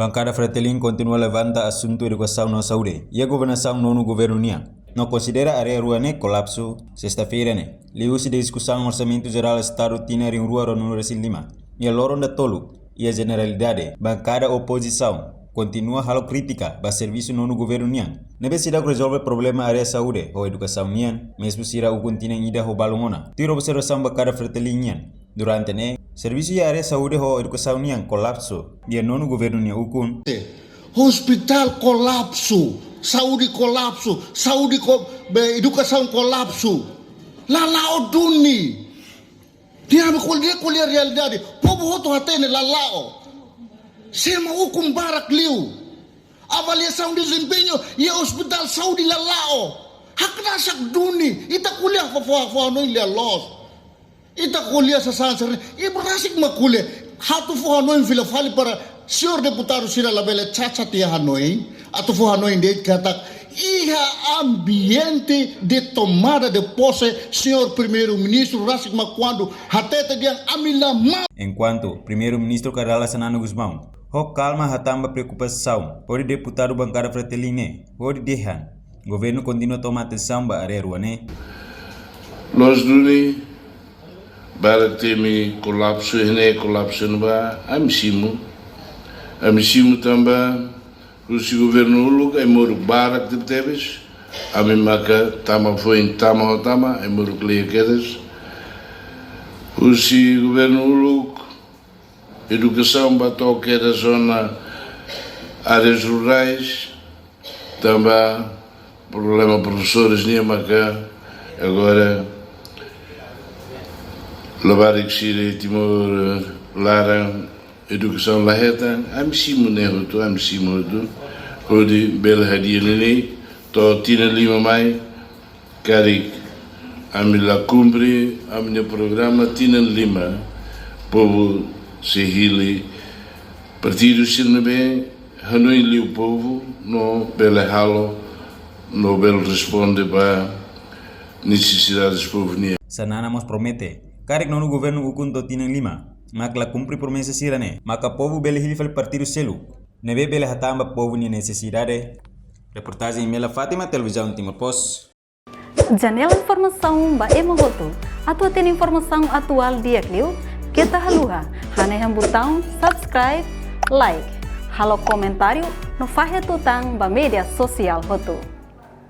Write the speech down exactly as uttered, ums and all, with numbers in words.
Bankada Fretilin kontinua levanta asuntu edukasaun no saúde iha governasaun nonu governu nian, no konsidera área rua ne'e kolapsu sesta-feira ne'e, liuhusi diskusaun Orsamentu Jerál Estadu tinan rihun rua ruanulu-resin-lima. Iha loron datoluk, iha jeneralidade, bankada opozisaun kontinua halo krítika ba servisu nonu governu nian, ne'ebé seidauk rezolve problema área saúde ho edukasaun nian, mezmu sira ukun tinan ida ho balun ona. Tuir observasaun bankada Fretilin nian, durante ne'e, servisu iha área saúde ho edukasaun nian kolapsu iha nonu governu nia ukun. Hospitál kolapsu, saúde kolapsu, saúde ko-, be, edukasaun kolapsu. La la'o duni. Tinan ami ko'alia, ko'alia realidade. Povu hotu hatene la la'o. Sé mak ukun barak liu. Avaliasaun dezempeñu iha ospitál saúde la la'o. Hakdasak duni. Ita ko'alia fó, fó, fó hanoin lia loos. Ita ko'alia sasán sira-ne'e. Ita rasik mak ko'alia. Atu fó hanoin fila fali para señór deputadu sira labele caca tiha hanoin. Atu fó hanoin de'it katak iha ambiente de tomada de posse, señór Primeiru-Ministru rasik mak kuandu hatete dehan ami la mau. Enkuantu Primeiru-Ministru Kay Rala Xanana Gusmão ho kalma hatán ba preokupasaun hodi deputadu bankada Fretilin ne'e, hodi dehan governu kontinua toma atensaun ba área rua ne'e. Loos duni, barak temi kolapsu iha ne'e, kolapsu iha ne'ebá, ami simu. Ami simu tanba husi governu uluk ai-moruk barak tebetebes, ami maka tama foin, tama ho tama, ai-moruk kle'an kedas. Husi governu uluk, edukasaun ba to'o kedas zona áreas rurais, tanba problema profesores nian maka agora labarik sira iha Timor laran edukasaun la hetan, ami simu ne'e hotu, ami simu hotu, hodi bele hadi'a ne'e to'o tinan lima mai, karik ami la kumpre ami-nia programa tinan lima, povu sei hili partidu sira ne'ebé hanoin liu povu no bele halo, no bele responde ba nesesidades povu nian. Xanana mós promete, karik nonu governu ukun to'o tinan lima mak la kumpre promesa sira-ne'e, maka povu bele hili fali partidu seluk ne'ebé bele hatán ba povu nia nesesidade. Reportajen Mela Fátima, Televizaun Timor Post. Janela informasaun ba ema hotu. Atu hatene informasaun atuál di'ak liu, keta haluha hanehan butaun subscribe, like, halo komentáriu no fahe tutan ba média sosiál hotu.